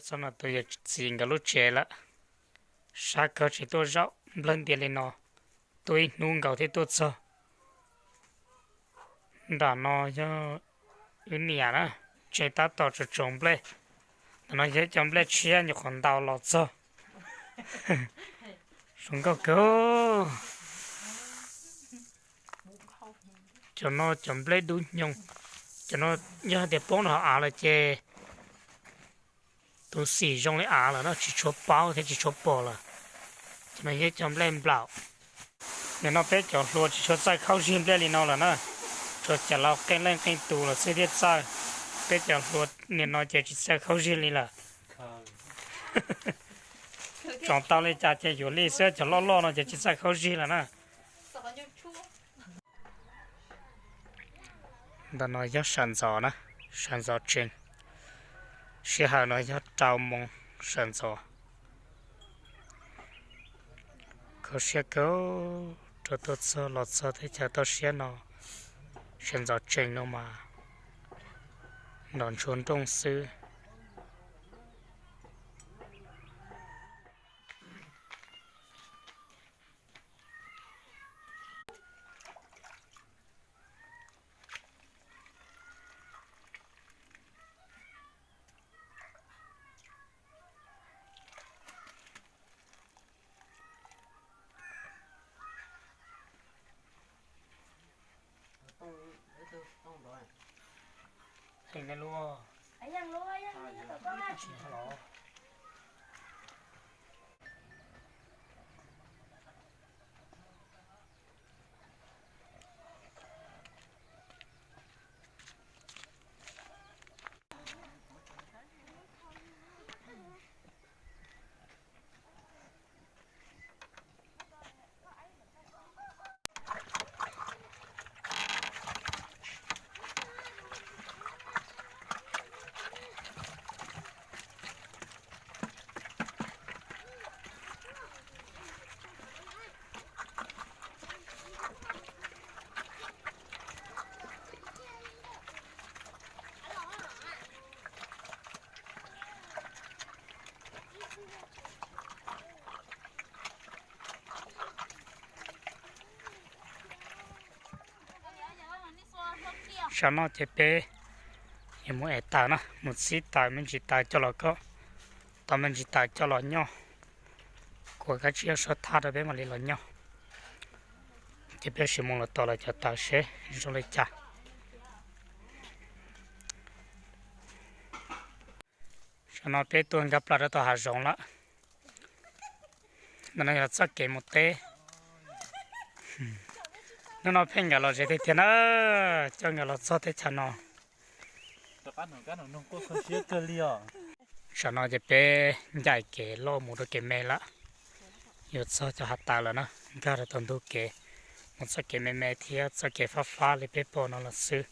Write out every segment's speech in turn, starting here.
Txog no tus yawm txiv nkawd lub tsev lawm, sab kawg tseem tuaj zaum nplawg ntias li no, tuaj ib hnub nkaus thiaj tuaj txog. Nram no yog wb niam na, tsev tab tom tsoom tsoom nplej. Ntawm no yog cov nplej tshiab nyuam qhuav ntaus los txog. Zoo nkauj kawg. Cov no cov nplej dub nyoog, cov no yog hais tias poob rau hauv av lawm ces tus xim zoo li av lawm no tsis tshua paub thiab tsis tshua pom lawm. Cov no yog cov nplej nplaum. Nim no peb cov hluas tsis tshua txawj khaub zig nplej li no lawm na, tsuas cov laus qee leej qee tus los xwb thiaj txawj. Peb cov hluas nim no ces tsis txawj khaub zig li lawm. Tsoom tau li cas ces yuav li xwb, cov loj loj no ces tsis txawj khaub zig lawm na. Ntawm no yog sawv ntxov na, sawv ntxov tsees. Sij hawm no yog rau moos sawv ntxov. Kho siab kawg, rau tuaj txog los txog teb chaws toj siab no, sawv ntxov tsees no mas nrov ntshua nrooj xwb. Tsam no ces peb yuav mus ev taws na, mus txhib taws me ntsis taws coj los koj, tau me ntsis taws coj los nyoj, kuv kab tsij ua suab thaj rau peb mam li los nyoj. Ces peb sim mus los tom lawv cov taws seb zoo li cas. Tsam no peb tuaj nkag plaws rau tom hav zoov lawm. Ntawm no yog txoj kev mus teb. Hnub no pheej nkawd los ze tiag tiag na, coj nkawd los txog teb chaws no. Tsam no ces peb ncaim kev loj mus rau kev me lawm. Yuav txog cov hav taws lawm na, nkag rau tom ntug kev, mus txoj kev me me thiab txoj kev fab fab li peb pom no los xwb.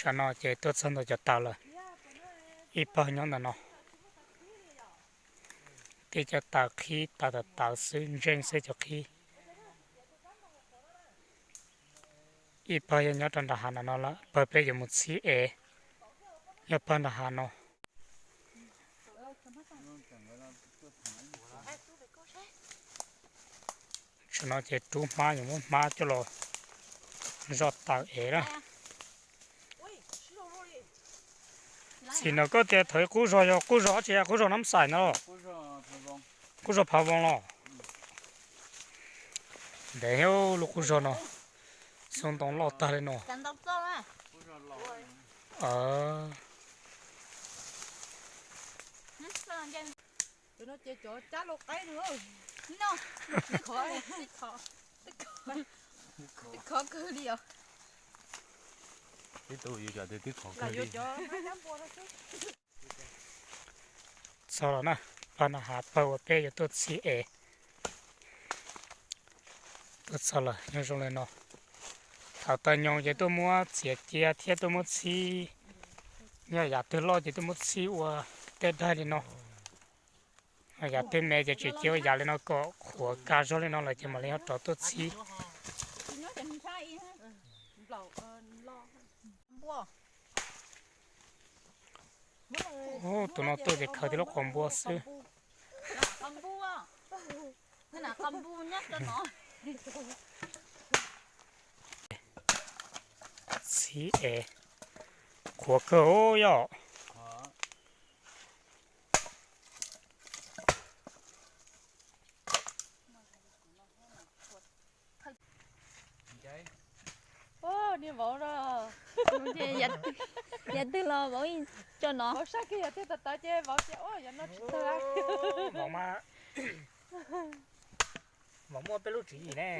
Tsam no ces tuaj txog ntawm cov taws lawm, ib pawg nyob ntawm no. Tib cov taws qhib taws tawv tawv xwb, ntseej xwb cov qhib. Ib pawg yog nyob rau nram hav ntawm no lawm, pawg peb yuav mus txhib ev, yog pawg nram hav no. Tsam no ces rub hmab, yuav muab hmab coj los zoj taws ev na. Txim no koj tias thaum ub qub zog yog qub zog dab tsi, qub zog Nab Xais ntag los? Qub zog Phav Voos los? Ntev lub qub zog no, xyoob ntoo loj tag li no. Txog los na, pawg no hav pawg uas peb yuav tuaj txhib ev. Tuaj txog lawm nyob zoo li no. Thaum taws nyoos ces tuaj muab txiav cia thiab tuaj muab txhib Yog yav twg loj ces twb muab txhib ua tej daig li no. Yav twg me ces tseem cia ua yav li no kom qhuav ka zog li no lawm ces mam li ho rov tuaj txhib. Tus no tuaj ces khaws tib lub qos npua xwb. Txhib es qhuav kawg yom. Niag vauv no, yav twg los vauv tso no. Vauv sab kiag yog tiag tawv tawv ces vauv tias ua yog no tsis tawg. Vauv mas, vauv muaj peb lub tswv yim ne.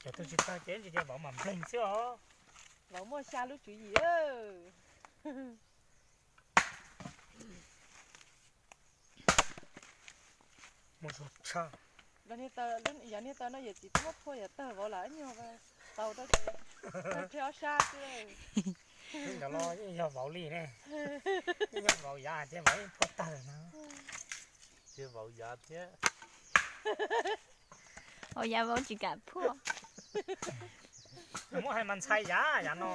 Cov twg tsis tawg ces ntsis ces vauv mam npleeg xwb os. Vauv muaj xya lub tswv yim. Muaj zog tshaj. Yog niag taw no yawm txiv twb muab phua yam tawg vauv lam ib nyuag tau rau ces tawg rhe ob sab xwb. Cov no yeej yog vauv li ne. Yeej yog vauv yav ces vauv yeej phua tawg na. Vauv yav thiab. Vauv yav vauv tsis kam phua. Muab hais mas ntxhais yav yav no.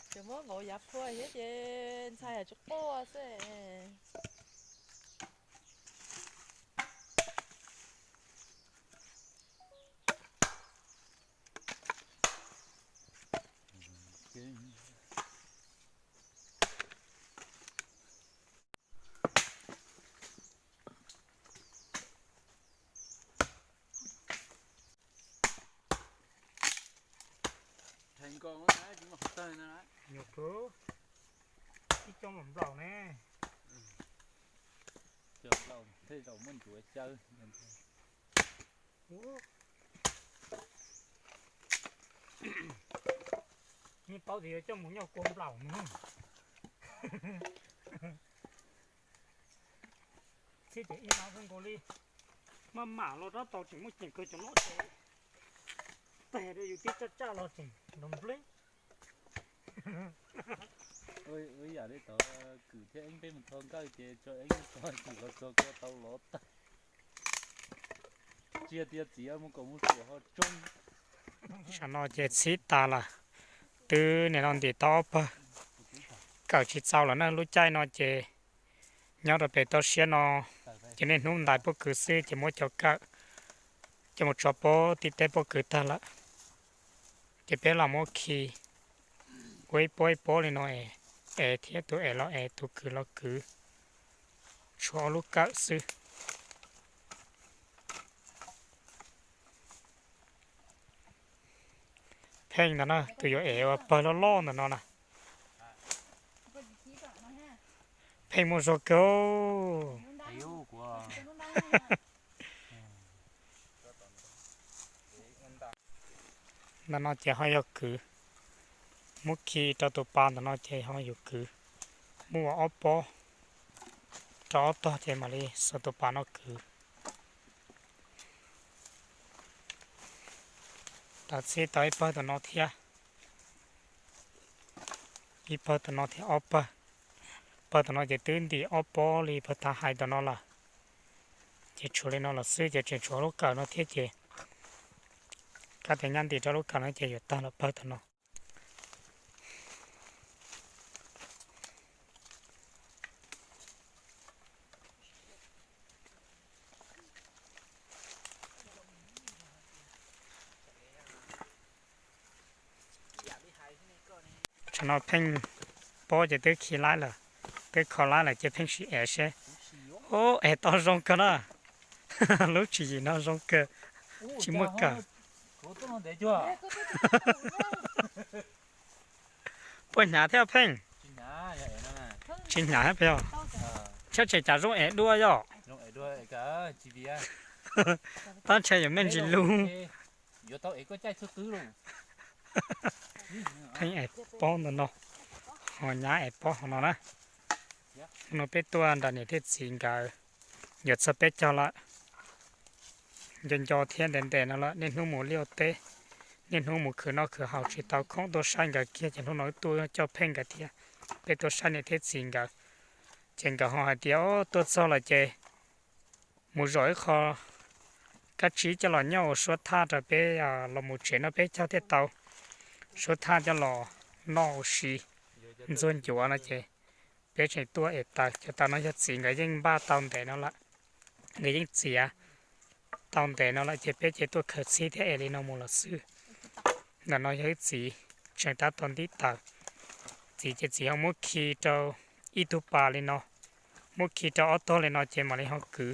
Ces muab vauv yav phua thiab ces ntxhais tsis quaj xwb. Nyuam qhuav ib co mam nplaum ne. Tej zaum muaj ncuav caw. Yeej paub tias yuav coj mus nyuj kua nplaum no. Txhib ces ib hnab zoo nkaus li maj mam los rab taus tseem muaj ceem kawg cov no ces tag rau yus tib tsaj tsaj los tseem nrov npleb. Ib yam li tod, Kwm thiab Eeb peb mus txog nkawj ces tso Eeb txog Kwm los txog ko tau lov tag. Tsis tias txiv mus kom mus ruam ho tsoo. Tam no ces txhib tas lawm, twb nim no ntim tau ob pawg, kawm tsis txaus lawm na. Lub caij no ces nyob rau pem toj siab no ces niaj hnub ntais pob kws xwb ces muab cov kawm coj mus tso pob tim teb pob kws tag lawm. Ces peb los muab khi ua ib pob ib pob li no es, es thiab tus es los es tus kwv los kwv, tshuav ob lub kawm xwb. Pheej ntawm no tus yuav ev ua pawg loj loj ntawm no na. Pheej muaj zog kawg. Ntawm no ces ho yog kwv, muab khi rau tus pas ntawm no ces ho yog kwv, muab ua ob pob rau ob tog ces mam li xuas tus pas no kwv. Tau txhib tau ib pawg tus no thiab, ib pawg tus no thiab ob pawg. Pawg tus no ces twb ntim ob pob li pawg tav hais tus no lawm, ces tshuav li no los xwb ces tseem tshuav lub kawm no thiab ces kab tias nyab ntim rau lub kawm no ces yuav tag lawm pawg tus no. Tsam no pheej pob ces twb khi laib lawm, twb kho laib lawm ces pheej sim ev seb. Ub, ev tau zoo kawg na. Lub tswv yim no zoo kawg, tsis muaj kawm. Puas hnyav thiab Pheej? Tsis hnyav thiab peb os. Tsheb tseem cas zoo ev dua yom? Tab ntshe yuav me ntsis lug. Pheej ev pob ntawm no, ho nyab ev pob hauv no na. No peb tuaj nram niam thiab txiv nkawd yuav txog peb caug lawm. Nco nco thiab ntev ntev no lawm, niaj hnub mus liaj ua teb, Niaj hnub mus khwv noj khwv haus tsis tau khoom tuaj saib nkawd kiag ces hnub no wb tuaj coj pheej nkawd thiab. Peb tuaj saib niam thiab txiv nkawd, ces nkawd ho hais tias, o, tuaj txog lawm ces mus zaum ib qho kab tsib coj los nyob ua suab thaj rau peb los mus tsev no peb cog thiaj tau suab thaj coj los noj ua si ntxuag ncuav no ces peb tseem tuaj es taws. Cov taws no yog txiv nkawd yeej npaj tau ntev no lawm, nkawd yeej txiav tau ntev no lawm ces peb ces tuaj khaws txhib thiab es li no mus los xwb. Ntawm no yog wb txiv tseem tab tom ntim taws. Txiv ces txiv ho muab khi rau ib tug pas li no, muab khi rau ob tog li no ces mam li ho kwv.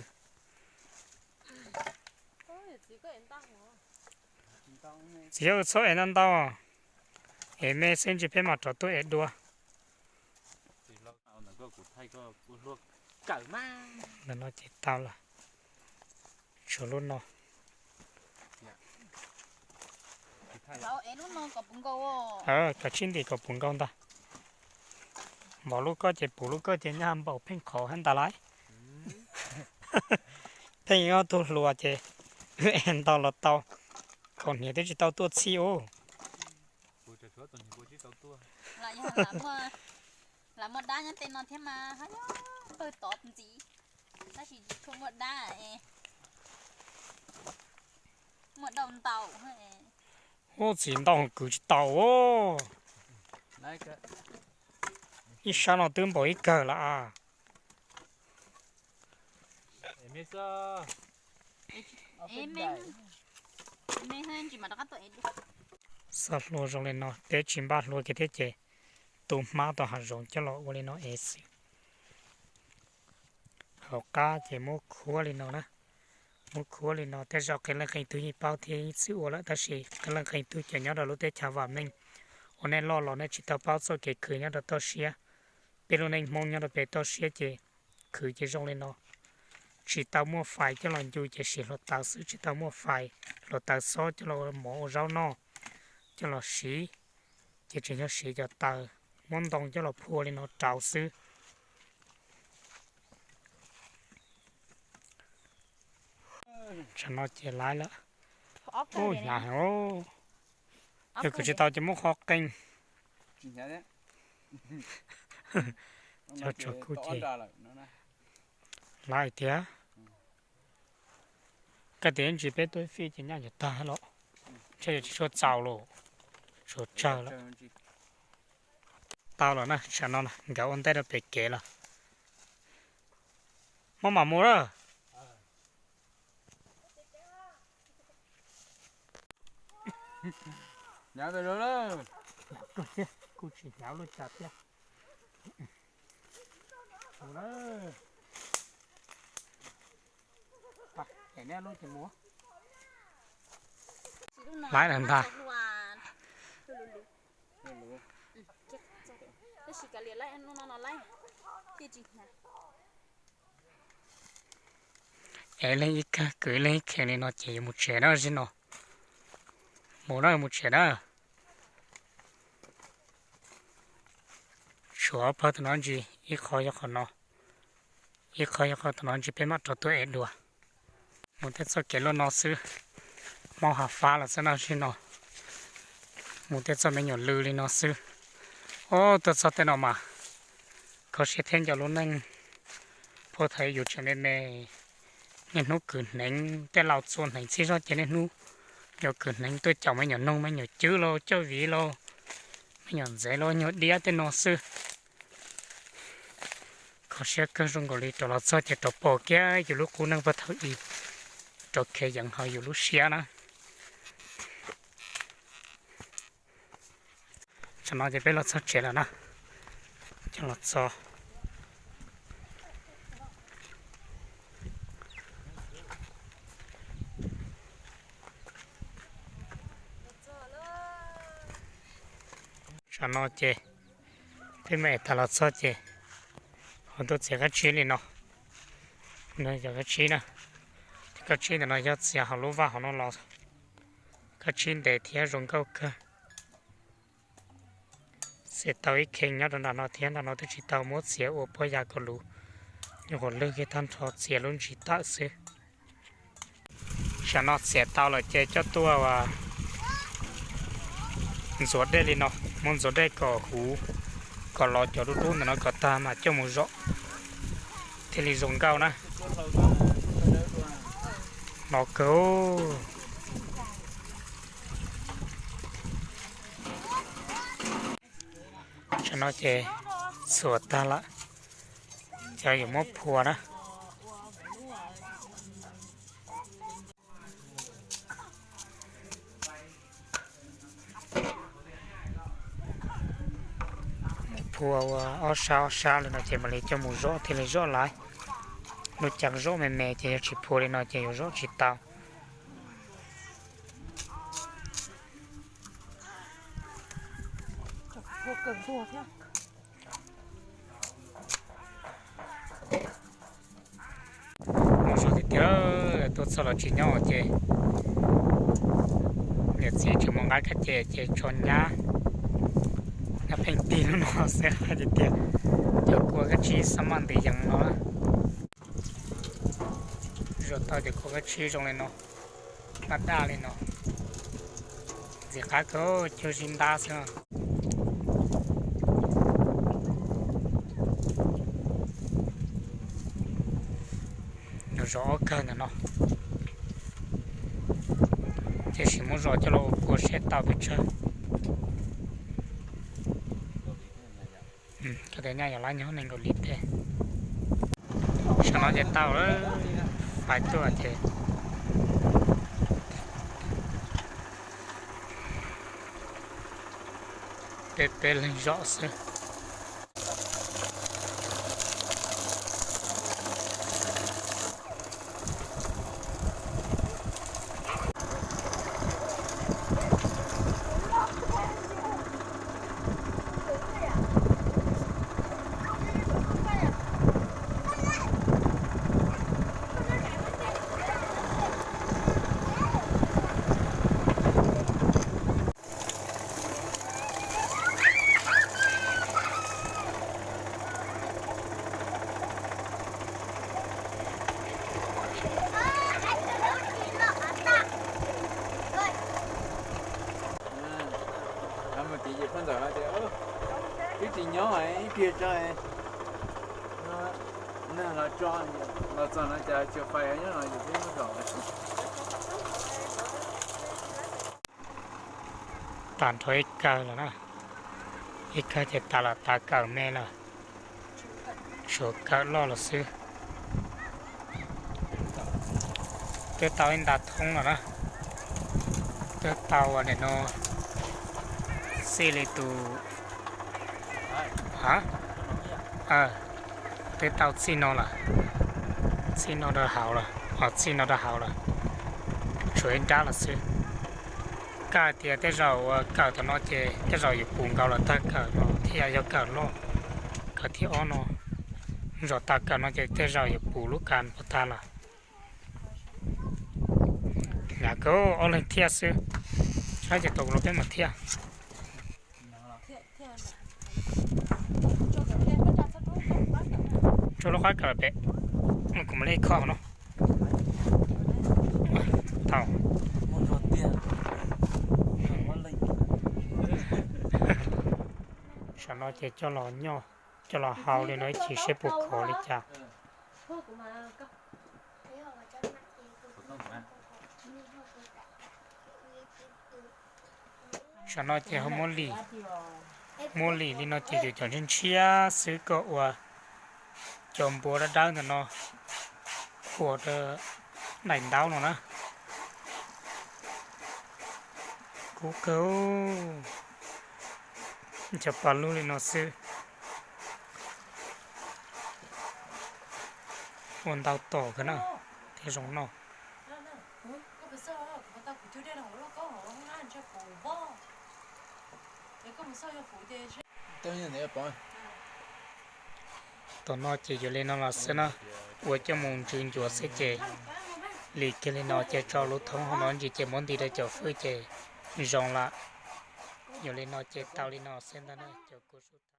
Txiv yog txhob ev ntau ntau, ev me xwb ntsis peb mam rov tuaj ev dua. Ntawm no ces tau lawm, tshuav lub no. Kav tsij ntim kom puv nkaus ntag. Npaum lub koj ces puv lub koj ces nyaj npaum pheej qhov hab ntag lauj. Pheej ob tug hluas ces wb ev ntau los tau, kaum hniav twb tsis tau tuaj txhij ub. Lam muaj dab nyob tej no thiab mas hab, pawg tod ntxiv, tab sis tsis tshua muaj dab, muaj dab ntau. Ub, txiv ntau kwv tsis tau. Ib sab no twb npaum ib kawg lawm as. Txoj hlua zoo li no peb tsis npaj hlua kiag thiab ces tu hmab tau hav zoov coj los ua li no ev xwb. Hauv qab ces muab khuab li no na, muab khuab li no. Tej zaum qee leej qee tug yeej paub thiab yeej txwj ua lawm tab sis qee leej qee tug ces nyob rau lub teb chaws vam meej uas nej loj los nej tsis tau paub txoj kev khwv nyob rau toj siab. Peb lub neej Hmoob nyob rau pem toj siab ces khwv ces zoo li no, tsis tau muaj fais coj los ncu ces siv hluav taws xwb, tsis tau muaj fais, hluav taws xob coj los ua mov ua zaub noj, coj los siv, ces tseem yog siv cov taws muab ntoo coj los phua li no rau xwb. Tsam no ces laiv lawm. Ub, hnyav heev. Yog kwv tsis tau ces muab qhov qeej. Cov tsuas kuj ces laiv tiag. Koj tias ib ntsis peb tuaj fij ces nyaj yuav tag los, ntshe yuav tsis tshua txaus los, tsuas tsawg lawm. Tau lawm na, tsam no nkawd ua ntej rau pem kev lawm. Muab mam mus lawm. Kuj tsis hnyav lub cas thiab. Laiv lawm ntag. Es leej ib kag kwv leej ib kheev li no ces yuav mus tsev na, zim no. Mus na, mus tsev na. Tshuav ob pawg tom no ntsis, ib qho yog qhov no, ib qho yog qhov tom no ntsis, peb mam rov tuaj ev dua. Mus tej txoj kev luaj no xwb, maub hav fab los xwb na, zim no. Mus tej txoj me nyuam lw li no xwb. Ob, tuaj txog tej no mas kho siab thiab nco lub neej. Puag thaum yus tseem me me, niaj hnub kwv hneev, tej laus txua hneev txhij zog ces niaj hnub yuav kwv hneev tuaj caum me nyuam noog me nyuam cwb lauj, coj viv lauj, me nyuam ntxeev lauj, nyuag diab tej no xwb. Kho siab kawg, zoo nkaus li rov los txog ces rov pom kiag yus lub qub neej puag thaum ub, rov khiav yeev hauv yus lub siab na. Tsam no ces peb los txog tsev lawm na, coj los txog. Tsam no ces peb mam ev tas los txog ces ho tuaj txiav kab tsib li no. No yog kab tsib na, kab tsib ntawm no yog txiav hauv lub vaj hauv no los, kab tsib ntev thiab zoo nkauj kawg. Txiav tau ib kheej nyob rau nram no thiab, nram no twb tsis tau muab txiav ua pob ya kaus lus, nyuam qhuav lwg kiag tag nrho txiav lub ntsis tawm xwb. Tsam no txiav tau lawm ces coj tuaj ua Ntxuav dej li no, muab ntxuav dej kom huv, kom los cov dub dub ntawm no kom tag mas coj mus zom thiaj li zoo nkauj na. Los kawg. Tam no ces txhuam tag lawm, ces yuav muab phua na. Phua ua ob sab ob sab li no ces mam li coj mus zom thiaj li zom laiv. Lub cav zom me me ces yog tsis phua li no ces yuav zom tsis tau. Mus zom tiag tiag, tuaj txog los tsis nyob ces niam txiv tseem mus nqa kab ces ces tso nyab, nyab pheej tig lub no xwb hais tias tias cov kua kab tsib xab maj ntws yees no. Zom tau cov kua kab tsib zoo li no, daj daj li no, ntxim qab kawg, cuag zib ntab xwb. Nws zom ob kawg ntawm no, tiam sis muab zom coj los ua phua seb tau pes tsawg. Koj tias nyaj yog lab nyob nees nkaum li tej. Saum no ces tau lawm, fais tuaj ces peb peb leeg zom xwb. Mus tim ces phab ntawm tias, ib tsis nyob ib pliag tso, nag los tso, los txog no cas tsis fais nyob no ces peb muab zom. Tas nrho ib kawg lawm na, ib kawg ces tas los tas kawm me lawm, tshuav kawm loj los xwb. Twb tau ib nta thoob lawm na, twb tau ua nim no txij li tus, a, twb tau txij no lawm, txij no rau hauv lawm, txij no rau hauv lawm, tshuav ib nrab lawm xwb. Kaj tias tej zaum uas kawm tam no ces tej zaum yuav puv nkaus los tag kawm no thiab, yog kawm loj, kawm thib ob no zom tas kawm no ces tej zaum yuav puv lub kas puas tag lawm. Nyam kawg, ob leeg thiaj xwb, saib ces tau los peb mus thiaj. Tso lub qab kawm pem, kuv mam li kho no. Tau. Saum no ces coj los nyo, coj los hau li no ib chim seb puas khov li cas. Saum no ces ho muab lim, muab lim li no ces yuav cov ntshiab ntshiab xwb, koj ua cov npua dawb dawb ntawm no khuam rau daim ntaub no na. Kub kawg, cov pa lug li no xwb. Ua ntau tom kawg na, thiaj zoo noj. Tom no ces yuav li no los xwb na, ua coj mus ntsws ncuav xwb ces lim kiag li no ces tso lub thoob hauv no ntsis ces muab nti rau cov fwj ces zoo lawm. Yuav li no ces tau li no xwb ntag na cov kua